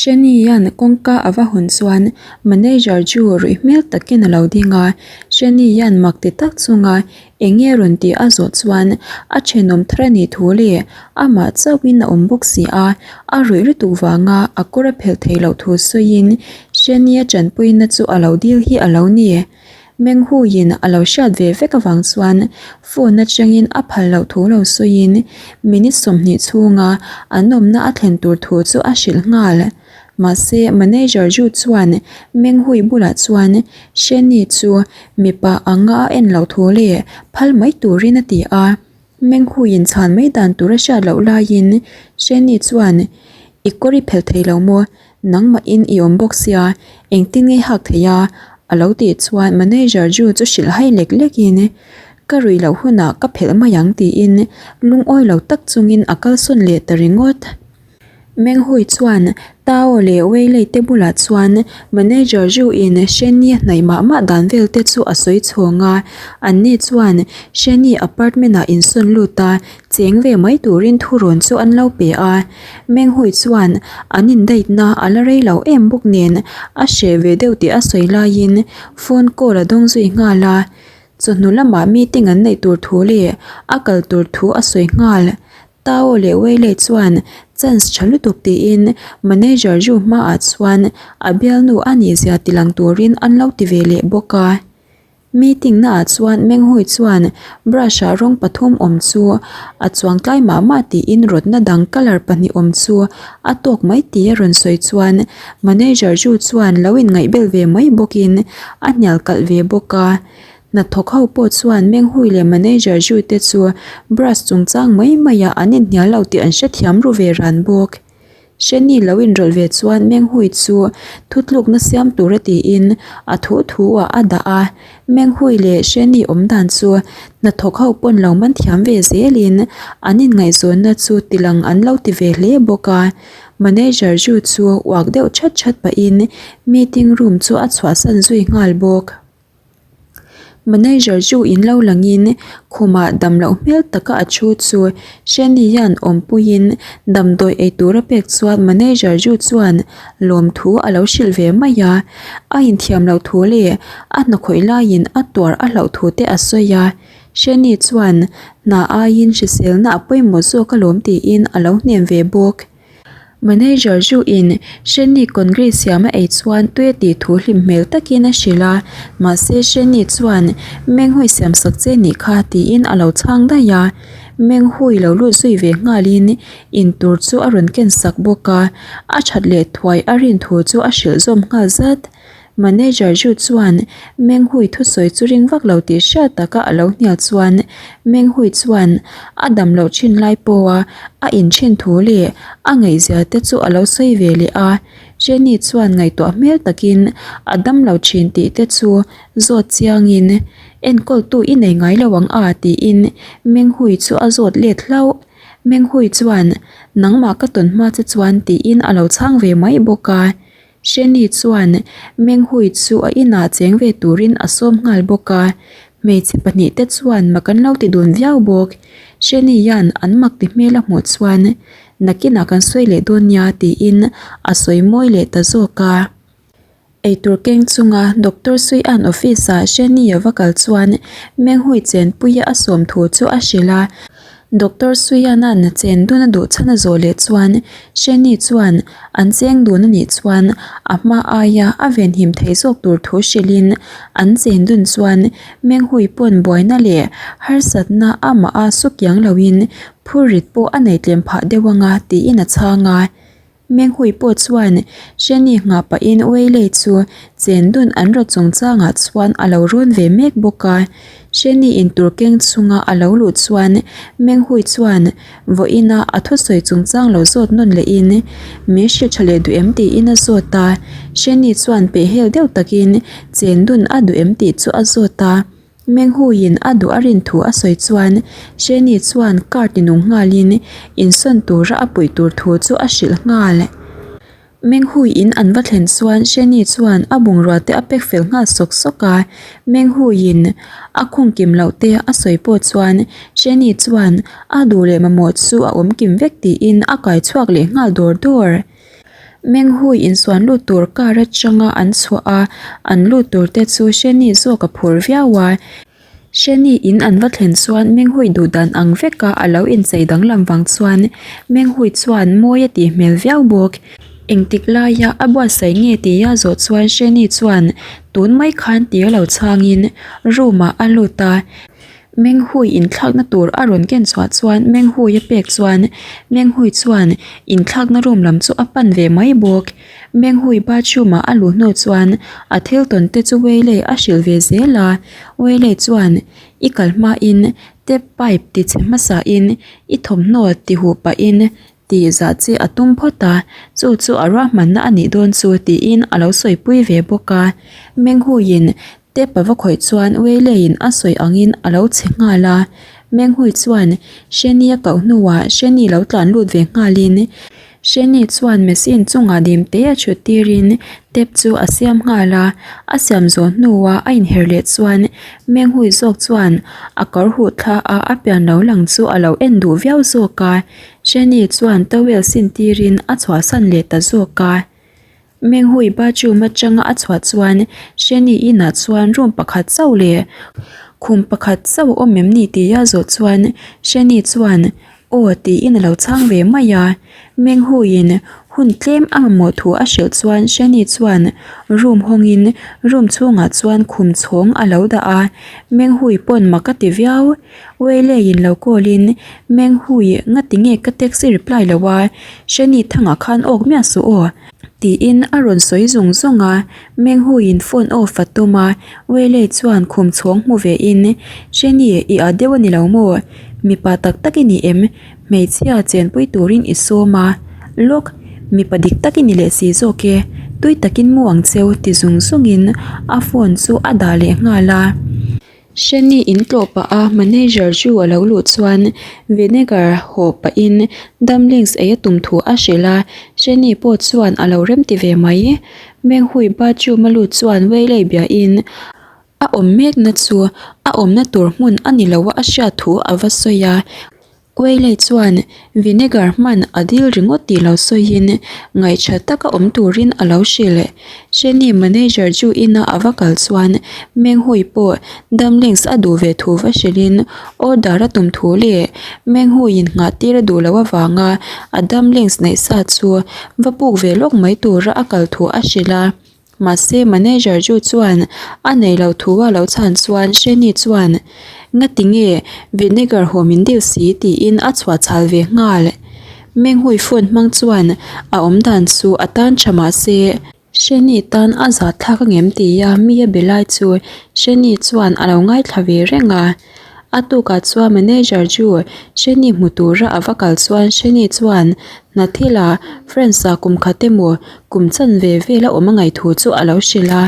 Shani-a'n kawngka a va hawn chuan manager chu ruih hmel takin a lo ding a, Shani-a'n mak ti tak chunga eng nge rawn tih a zawh chuan a thenawm thar a nih thu leh amah chauhin a awm bawk si a, a ruih lutuk vanga a kawr a phelh theih loh thu sawiin Shani-a tanpuina chu a lo dil hi a lo ni. Menghuiin a lo hriat ve vek avang chuan phone atangin a phal loh thu lo sawiin minute 20 chhunga an awmna a thlen tur thu chu a hrilh nghal. Mahse, manager Ju chuan Menghui bulah chuan Sheni chu mipa anga a en loh thu leh phal mai turin a ti a. Menghuiin chhan mai dan tur a hriat loh laiin Sheni chuan, I kawr i phelh thei lo maw? Nangmahin i awm bawk sia, engtin nge hak thei a? A lo tih chuan manager Ju chu hrilh hai lek lekin, Ka ruih loh hunah ka phelh mai ang tiin lungawi lo tak chungin a kalsawn leh ta ringawt. Menghui chuan Tao leh Weilei te bulah chuan manager Ju in Sheni a hnaih mah mah dan vel te chu a sawi chhawng a, anni chuan Sheni apartment ah insawn lut a, Cheng ve mai turin thurawn chu an lo pe a, Menghui chuan an indaihna a la rei lo em bawk nen a hreh ve deuh tih a sawi laiin phone call a dawng zui nghal a, chawhnu lamah meeting an neih tur thu leh a kal tur thu a sawi nghal. Tao leh Weilei chuan chance tha lutuk tiin manager Ju hmaah chuan a bialnu a nihzia tilang turin an lo ti ve leh bawk a. Meeting naah chuan Menghui chuan brush ah rawng pathum awm chu a chuang tlai mah mah tiin rawtna dang colour pahnih awm chu a tawk mai tih a rawn sawi chuan manager Ju chuan lo inngaihbel ve mai bawkin a hnial kalh ve bawk a. Hnathawk ho pawh chuan Menghui leh manager Ju te chu brush chungchang mai maiah an inhnial lo tih an hrethiam ru ve ran bawk. Sheni lo inrawlh ve chuan Menghui chu thutlukna siam tura tiin a thu thu ah a dah a, Menghui leh Sheni awm dan chu hnathawk ho pawn lo man thiam ve zelin an inngaihzawnna chu tilang an lo ti ve hle bawk a. Manager Ju chu uak deuh that that pahin meeting room chu a chhuahsan zui nghal bawk. Manager chu in lo langin khumah dam loh hmel taka a thu chu Shani hian awmpuiin damdawi ei tura pek chuan manager chu chuan lawmthu a lo hrilh ve mai a, a inthiam loh thu leh a hnakhawih laiin a tuar a hlauh thu te a sawi a, Shani chuan hna aiin hriselna a pawimawh zawk alawm tiin a lo hnem ve bawk. Manager Zhu in Sheni concrete siam a ei chuan tui a tih thu hlim hmel takin a hrilh a, mahse Sheni chuan Menghui siam sak che nih kha tiin a lo chhang daih a, Menghui lo lut zui ve nghalin in tur chu a rawn ken sak bawk a, a that leh thuai a rin thu chu a hrilh zawm nghal zat. Manager Zhu chuan Menghui thusawi chu ring vak lo tih hriat taka a lo hnial chuan Menghui chuan a dam loh thin lai pawha a inthin thu leh a ngaihzia te chu a lo sawi ve leh a. Jenny chuan ngaihtuah hmel takin a dam lo thin tih te chu zawt chiangin enkawltu i nei ngai lo ang a tiin Menghui chu a zawt let hlauh. Menghui chuan nangmah ka tawn hma che chuan tiin a lo chhang ve mai bawk a. Sheni chuan Menghui chu a inah cheng ve turin a sawm nghal bawk a, hmeichhe pahnihte chuan mak an lo ti dun viau bawk. Sheni hian an mak ti hmel a hmuh chuan nakinah kan sawi leh dawn nia tiin a sawi mawi leh ta zawk a. Eitur keng chunga Doctor Suian office ah Sheni a va kal chuan Menghui chenpuia a sawm thu chu a hrilh a. Doctor Suiana'n chen dun a duh chhan a zawh leh chuan Sheni chuan an cheng dun a nih chuan a hma aia a venhim thei zawk tur thu hrilhin an chen dun chuan Menghui pawn buaina leh harsatna amah a sukiang loin phurrit pawh a nei tlem phah deuh anga tiin a chhang a. Menghui pawh chuan Sheni nghah pahin Weilei chu chen dun an rawt chungchangah chuan a lo rawn ve mek bawk a. Sheni in tur keng chunga a lo luh chuan Menghui chuan vawiina a thusawi chungchang lo zawt nawn lehin min hrilh tha leh duh em tiin a zawt a. Sheni chuan pehhel deuh takin chen dun a duh em tih chu a zawt a. Menghuiin a duh a rin thu a sawi chuan Sheni chuan car tinung nghalin insawn tura a puih tur thu chu a hrilh nghal. Menghuiin an va thlen chuan Sheni chuan a bungrua te a pack fel nghal sawk sawk a, Menghuiin a khung kim loh te a sawi pawh chuan Sheni chuan a duh leh mamawh chu a awm kim vek tiin a kai chhuak leh nghal dawr dawr. Menghui insuan lut tur car atanga an chhuah a, an lut tur te chu Sheni zawk a phur viau a. Sheni in an va thlen chuan Menghui duh dan ang veka a lo inchei danglam vang chuan Menghui chuan mawi a tih hmel viau bawk. Engtik laia a buatsaih nge tia zawh chuan Sheni chuan tun mai khan tia lo chhangin room ah a lut a. Menghui inthlakna tur a rawn ken chhuah chuan Menghui a pek chuan Menghui chuan inthlakna room lam chu a pan ve mai bawk. Menghui bathroom ah a luh hnu chuan a thil tawn te chu Weilei a hrilh ve zel a, Weilei chuan i kal hmain tap pipe ti chhe hmasain i thawmhnaw ti huh pahin Tih zah che a tum phawt a, chu chu a ruahmanna a nih dawn chu tiin a lo sawipui ve bawk a. Menghuiin tap a va khawih chuan Weileiin a sawi angin a lo che nghal a. Menghui chuan Sheni a koh hnuah Sheni lo tlan lut ve nghalin Sheni chuan machine chungah dim te a chhut tirin tap chu a siam nghal a. A siam zawh hnuah a inher leh chuan Menghui zawk chuan a kawr huh thla a a pian lo lang chu a lo en duh viau zawk a. Jenny chuan towel sin tirin a chhuahsan leh ta zawk a. Menghui bathroom atanga a chhuah chuan Jenny inah chuan room pakhat chauh leh khum pakhat chauh a awm em ni tia zawh chuan Jenny chuan aw tiin a lo chhang ve mai a. Menghuiin hun tlem a mamawh thu a hrilh chuan Jenny chuan room hawngin room chhungah chuan khum chhawng a lo dah a. Menghui pawn mak a ti viau. Weilei-in lo call-in, Menghui, ngati nge ka text i reply lo a, Shani thangah khan awk miah suh aw, tiin a rawn sawi zung zung a. Menghui-in phone off a tum a, Weilei chuan khum chhawng hmu vein, Shani, i â deuh a ni lo maw? Mipa tak tak i ni em? Hmeichhia chenpui turin i sawm a, lawk, mipa dik tak i ni leh si zawk e, tui takin mu ang cheu, ti zung zungin a phone chu a dah leh nghal a. Shani in tlawh pah a manager chu a lo luh chuan vinegar haw pahin dumplings ei a tum thu a hrilh a, Shani pawh chuan a lo rem ti ve mai. Menghui bathroom a lut chuan Weilei biahin a awm mekna chu a awmna tur hmun a ni lo a a hriat thu a va sawi a. Quayle chuan vinegar hman a dil ringawt tih lo sawiin ngaihṭha taka awm turin a lo hrilh. Sheni manager chu ina a va kal chuan Menghui pawh dumplings a duh ve thu va hrilhin order a tum thu leh Menghuiin nghah tir a duh loh avanga a dumplings neih sa chu va puk ve lawk mai tura a kal thu a hrilh a. Mahse manager chu chuan a nei lo thu a lo chhan chuan Sheni chuan Ngati nge vinegar haw min dil si tiin a chhuah chhal ve nghal. Menghui phone hmang chuan a awm dan chu a tan tha mahse Sheni tan a zah thlak angem tia mi a be lai chu Sheni chuan a lo ngaithla ve reng a. A tukah chuan manager chu Sheni hmu tura a va kal chuan Sheni chuan hna thila France ah kum khat emaw kum chan ve vel a awm a ngaih thu chu a lo hrilh a.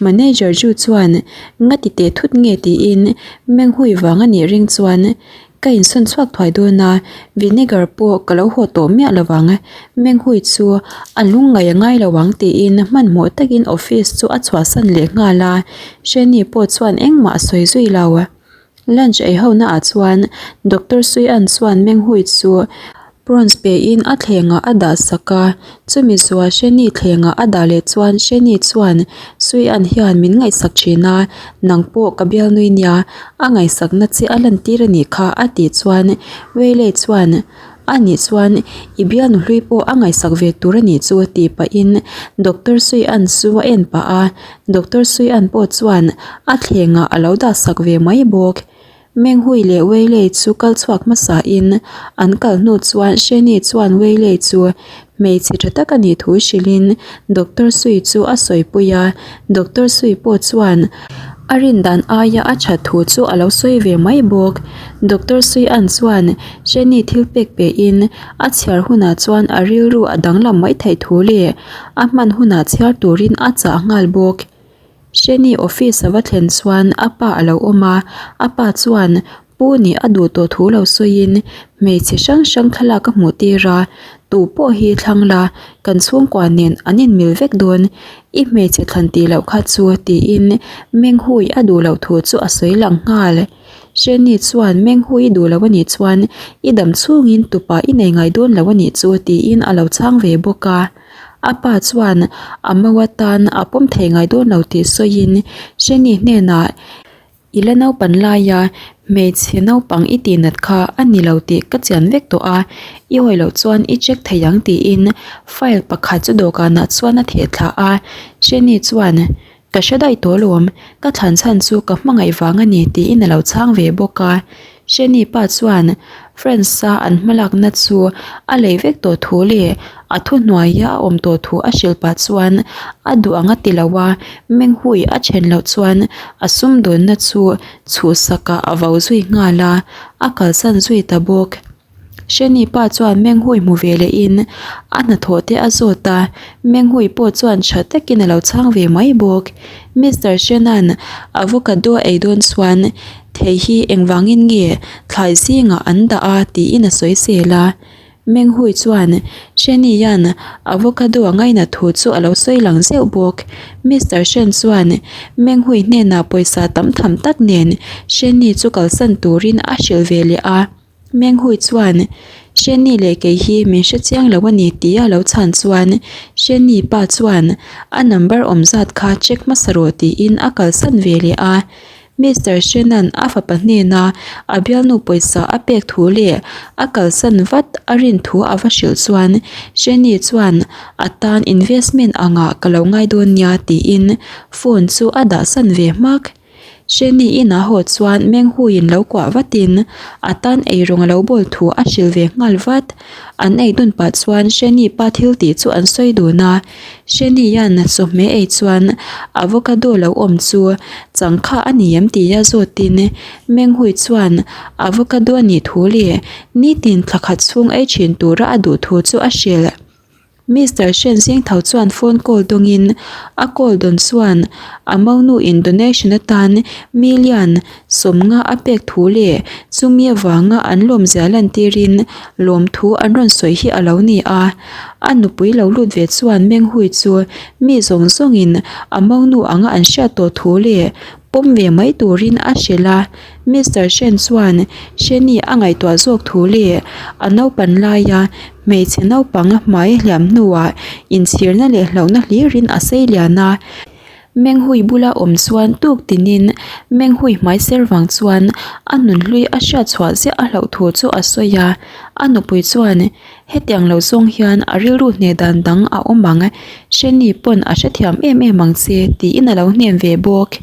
Manager chu chuan nga ti teh thut nge tiin menghui vang a nih ring chuan ka insawn chhuak thuai dawn a, vinegar pawh ka lo haw tawh miah lo vang. Menghui chu a lungngaih a ngai lo ang tiin hmanhmawh takin office chu a chhuahsan leh nghal a. Sheni pawh chuan engmah a sawi zui lo. Lunch ei ho naah chuan Doctor Suian chuan Menghui chu prawns pein a thlengah a dah sak a, chumi zua Sheni thlengah a dah leh chuan Sheni chuan Suian hian min ngaihsak thin a, nang pawh ka bialnui nia, a ngaihsakna che a lantir a nih kha a tih chuan Weilei chuan A nih chuan i bialnu hlui pawh a ngaihsak ve tur a nih chu tih pahin Doctor Suian chu a en pah a, Doctor Suian pawh chuan a thlengah a lo dah sak ve mai bawk. Menghui leh Weilei chu kal chhuak hmasain an kal hnu chuan Sheni chuan Weilei chu hmeichhe tha tak a nih thu hrilhin Doctor Sui chu a sawipui a, Doctor Sui pawh chuan a rin dan aia a that thu chu a lo sawi ve mai bawk. Doctor Suian chuan Jenny thil pek pehin a chhiar hunah chuan a rilru a danglam mai theih thu leh a hman hunah chhiar turin a chah nghal bawk. Jenny office a va thlen chuan a pa a lo awm a, a pa chuan Pu nih a duh tawh thu lo sawiin hmeichhe hrang hrang thlalak a hmuh tir a, tu pawh hi thlang la, kan chhungkua nen an inmil vek dawn, i hmeichhe thlan tih loh kha chu tiin Menghui a duh loh thu chu a sawi lang nghal. Sheni chuan Menghui i duh loh a nih chuan i dam chhungin tupa i nei ngai dawn lo a nih chu tiin a lo chhang ve bawk a. A pa chuan a mo atan a pawm thei ngai dawn lo tih sawiin Sheni hnenah I la naupan laia hmeichhe naupang i tihnat kha a ni lo tih ka chian vek tawh a, i awih loh chuan i check thei ang tiin file pakhat chu dawhkanah chuan a theh thla a, Sheni chuan Ka hre daih tawh lawm, ka thlan chhan chu ka hmangaih vang a ni tiin a lo chhang ve bawk a. Sheni pa chuan France-a an hmalakna chu a lei vek tawh thu leh a thuhnuaia a awm tawh thu a hrilh pah chuan a duh ang a ti lo a, Menghui a then loh chuan a sumdawnna chu chhuhsakah a vo zui nghal a, a kalsan zui ta bawk. Sheni pa chuan Menghui hmu ve lehin a hnathawh te a zawt a, Menghui pawh chuan tha takin a lo chhang ve mai bawk. Mister Shena'n avocado a ei dawn chuan thei hi engvangin nge thlai zingah an dah a tiin a sawi sel a. Menghui chuan Sheni hian avocado a ngainat thu chu a lo sawi lang zeuh bawk. Mister Shen chuan Menghui hnenah pawisa tam tham tak nen Sheni chu kalsan turin a hrilh ve leh a. Menghui chuan, Sheni leh kei hi min hre chiang lo a ni tih a lo chhan chuan Sheni pa chuan a number awm zat kha check hmasa rawh tiin a kalsan ve leh a. Mister Shena'n a fapa hnena a bialnu pawisa a pek thu leh a kalsan vat a rin thu a va hrilh chuan Sheni chuan a tan investment angah ka lo ngai dawn nia tiin phone chu a dahsan ve hmak. Sheni inah haw chuan Menghuiin lo kuah vatin a tan eirawng a lo bawl thu a hrilh ve nghal vat. An ei dun pah chuan Sheni pa thil tih chu an sawi dun a. Sheni hian chawhmeh ei chuan avocado lo awm chu changkha a ni em tia zawtin Menghui chuan avocado a nih thu leh nitin thla khat chhung ei thin tura a duh thu chu a hrilh. Mister Shen Zingtho chuan phone call dawngin a call dawn chuan a monu in donation atan million 50 a pek thu leh chumi avanga an lawmzia lantirin lawmthu an rawn sawi hi a lo ni a. A nupui lo lut ve chuan Menghui chu mi zawng zawngin a monu anga an hriat tawh thu leh pawm ve mai turin a hrilh a. Mister Shen chuan Sheni a ngaihtuah zawk thu leh a naupan laia hmeichhe naupang a hmai hliam hnuah inchhirna leh hlauhna hlirin a sei lian a. Menghui bula awm chuan tuk tinin Menghui hmai ser vang chuan a nunhlui a hriat chhuah ziah a hlauh thu chu a sawi a. A nupui chuan hetiang lo zawng hian a rilru hneh dan dang a awm ang, Sheni pawn a hrethiam em em ang che tiin a lo hnem ve bawk.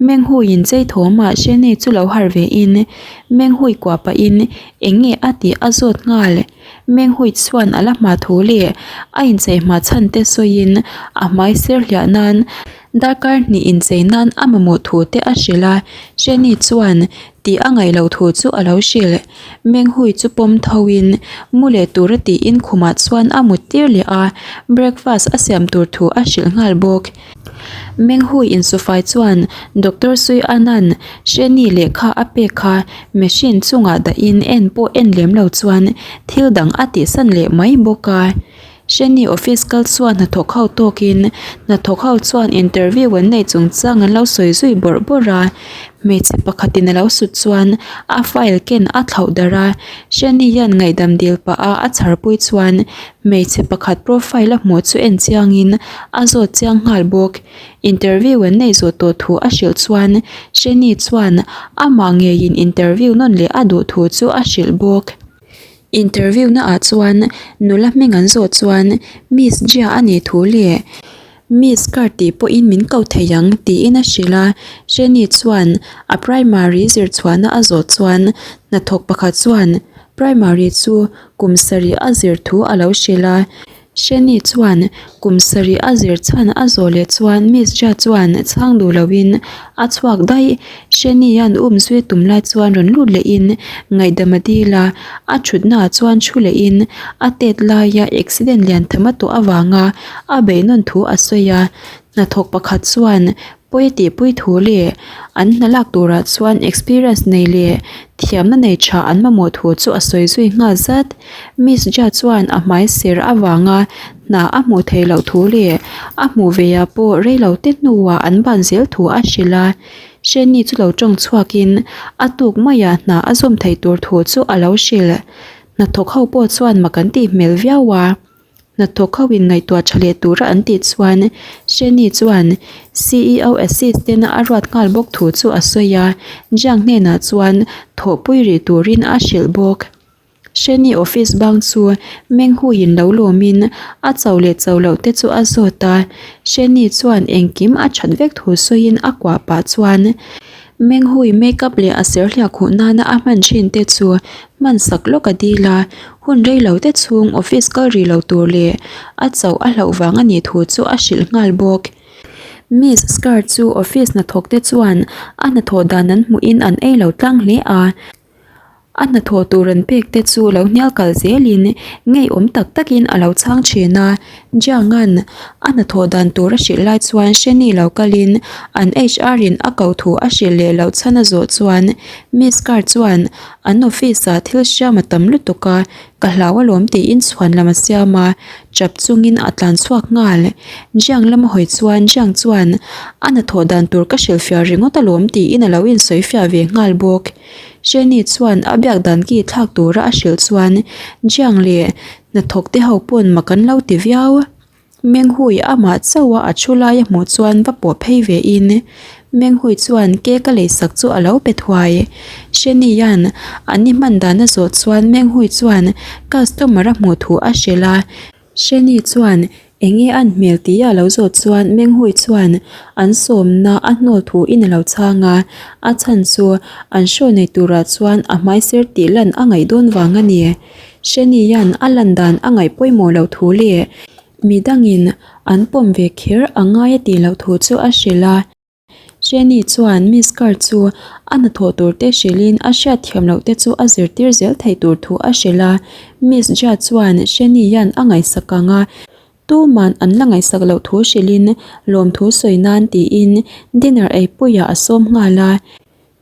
Menghuiin chei thawmah Sheni chu lo harh ve in Menghui kuah pahin eng nge a tih a zawt nghal. Menghui chuan a la hma thu leh a inchei hma chhan te sawiin a hmai ser hliah nan darkar hnih inchei nan a mamawh thu te a hrilh a, Sheni chuan tih a ngaih loh thu chu a lo hrilh. Menghui chu pawm tho in mu leh tur a tiin khumah chuan a mut tir leh a, breakfast a siam tur thu a hrilh nghal bawk. Menghui insufai chuan Doctor Sui Anan Sheni lehkha a pek kha machine chungah dahin en pawh en lem lo chuan thil dang a tihsan leh mai bawk a. Sheni office kal chuan hnathawk ho tawkin hnathawk ho chuan interview an neih chungchang an lo sawi zui bawrh bawrh a. Hmeichhe pakhatin a lo sut chuan a file ken a thlauh darh a. Sheni hian ngaihdam dil pah a a chharpui chuan Hmeichhe pakhat profile a hmuh chu en chiangin a zawt chiang nghal bawk. Interview an neih zawh tawh thu a hrilh chuan Sheni chuan amah ngeiin interview nawn leh a duh thu chu a hrilh bawk. Interview naah chuan nula hming an zawh chuan Miss Jia a nih thu leh Miss Kar tih pawhin min ko thei ang tiin a hrilh a. Sheni chuan a primary zirchhuahna a zawh chuan hnathawk pakhat chuan primary chu Kum sarih a zir thu a lo hrilh a, Sheni chuan kum sarih a zir chhan a zawh leh chuan Miss Jia chuan chhang duh loin a chhuak daih. Sheni hian um zui tum lai chuan rawn lut lehin ngaihdam a dil a, a thutnaah chuan thu lehin a tet laia accident lian tham a tawh avanga a beihnawn thu a sawi a. Hnathawk pakhat chuan Pawi tihpui thu leh an hna lak turah chuan experience nei leh thiamna nei tha an mamawh thu chu a sawi zui nghal zat. Miss Jia chuan a hmai ser avanga hna a hmuh theih loh thu leh a hmuh ve ah pawh rei lo te hnuah an ban zel thu a hrilh a. Sheni chu lo tawng chhuakin a tuk maiah hna a zawm theih tur thu chu a lo hrilh. Hnathawk ho pawh chuan mak an tih hmel viau a. Hnathawk ho in ngaihtuah tha leh tura an tih chuan Sheni chuan ceo assistant a a ruat nghal bawk thu chu a sawi a, Jiang hnenah chuan thawhpui rih turin a hrilh bawk. Sheni office bang chu Menghuiin lo lawmin a cho leh cho loh te chu a zawt a, Sheni chuan engkim a that vek thu sawiin a kuah pah chuan Menghui makeup leh a ser hliah khuh nana a hman thin te chu hman sak lawk a dil a, hun rei lo te chhung office kal rih lo tur leh a chauh a hlauh vang a nih thu chu a hrilh nghal bawk. Miss Scar chu office hnathawk te chuan a hnathawh dan an hmuhin an ei lo tlang hle a. A hnathawh tur an pek te chu lo hnial kal zelin ngeiawm tak takin a lo chhang thin a. Jiang-a'n a hnathawh dan tur a hrilh lai chuan Sheni lo kalin an HR in a ko thu a hrilh leh loh chhan a zawh chuan Miss Carr chuan an office ah thil hriam a tam lutuk a, ka hlau alawm tiin chhuan lam a siam a, chap chungin a tlan chhuak nghal. Jiang lama hawi chuan Jiang chuan a hnathawh dan tur ka hrilhfiah ringawt alawm tiin a lo insawifiah ve nghal bawk. Jenny chuan a biak dan ki thlak tura a hrilh chuan Jiang leh hnathawk te ho pawn mak an lo ti viau. Menghui amah chauh a a thu lai a hmuh chuan va pawh phei ve in Menghui chuan cake a leisak chu a lo pe thuai. Jenny-a'n an i hman dan a zawh chuan Menghui chuan customer a hmuh thu a hrilh a. Sheni chuan enge an hmel tih a lo zawt chuan Menghui chuan an sawmna a hnawl thu in a lo chhang a, a chhan chu an show nei turah chuan a hmai ser tih lan a ngaih dawn vang a ni. Sheni hian a lan dan a ngaih pawimawh loh thu leh midangin an pawm ve kher a ngai a tih loh thu chu a hrilh a. Jenny chuan Miss Carr chu a hnathawh tur te hrilhin a hriatthiam loh te chu a zirtir zel theih tur thu a hrilh a. Miss Jia chuan Jenny hian a ngaihsak ang a, tuman an la ngaihsak loh thu hrilhin lawmthu sawi nan tiin dinner eipuiah a sawm nghal a.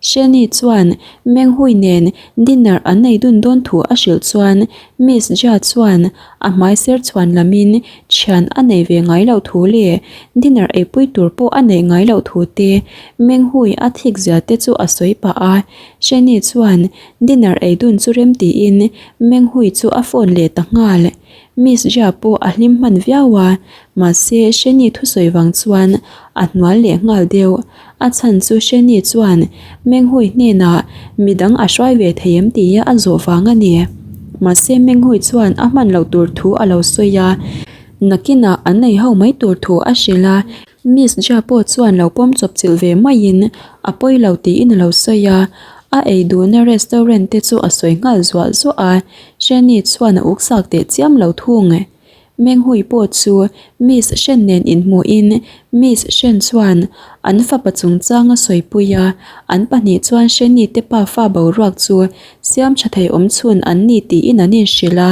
Shani chuan Menghui nen dinner an nei dun dawn thu a hrilh chuan Miss Jia chuan a hmai ser chhuan lamin thian a nei ve ngai loh thu leh dinner eipui tur pawh a neih ngai loh thu te Menghui a thik zia te chu a sawi pah a. Shani chuan dinner ei dun chu rem tiin Menghui chu a phone leh ta nghal. Miss Jia pawh a hlim hman viau a, mahse Shani thusawi vang chuan a hnual leh nghal deuh. A chhan chu Shani chuan Menghui hnenah midang a hruai ve thei em tia a zawh vang a ni. Mahse Menghui chuan a hman loh tur thu a lo sawi a, nakinah an nei ho mai tur thu a hrilh a. Miss Jia pawh chuan lo pawm chawp chilh ve maiin a pawi lo tiin a lo sawi a, a ei duhna restaurant te chu a sawi nghal zuah zuah a. Shani chuan a uk sak teh chiam lo thung. Menghui pawh chu Miss Shen nen inhmuhin Miss Shen chuan an fapa chungchang a sawipui a, an pahnih chuan Shani te pafa boruak chu siam tha thei awm chhun an ni tiin an inhrilh a,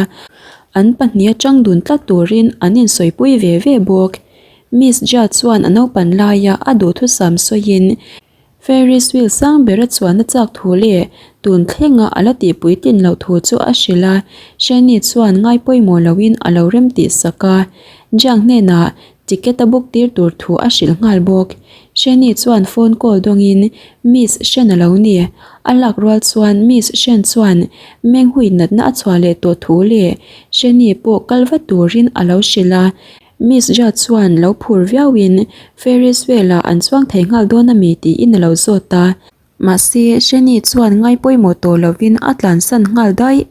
an pahnih atang dun tlat turin an insawipui ve ve bawk. Miss Jia chuan a naupan laia a duhthusam sawiin Ferris wheel sang bera chuan a chak thu leh tun thlenga a la tihpui tlin loh thu chu a hrilh a, Shani chuan ngai pawimawh loin a lo rem tih sak a, Jiang hnenah ticket a book tir tur thu a hrilh nghal bawk. Shani chuan phone call dawngin Miss Shen a lo ni. A lak rual chuan Miss Shen chuan Menghui natna a chhuah leh tawh thu leh Shani pawh kal vat turin a lo hrilh a, Miss Jia chuan lo phur viauin Ferris wheel-ah an chuang thei nghal dawn a mi tiin a lo zawt a. Mahse, Shani chuan ngai pawimawh tawh lovin a tlansan nghal daih.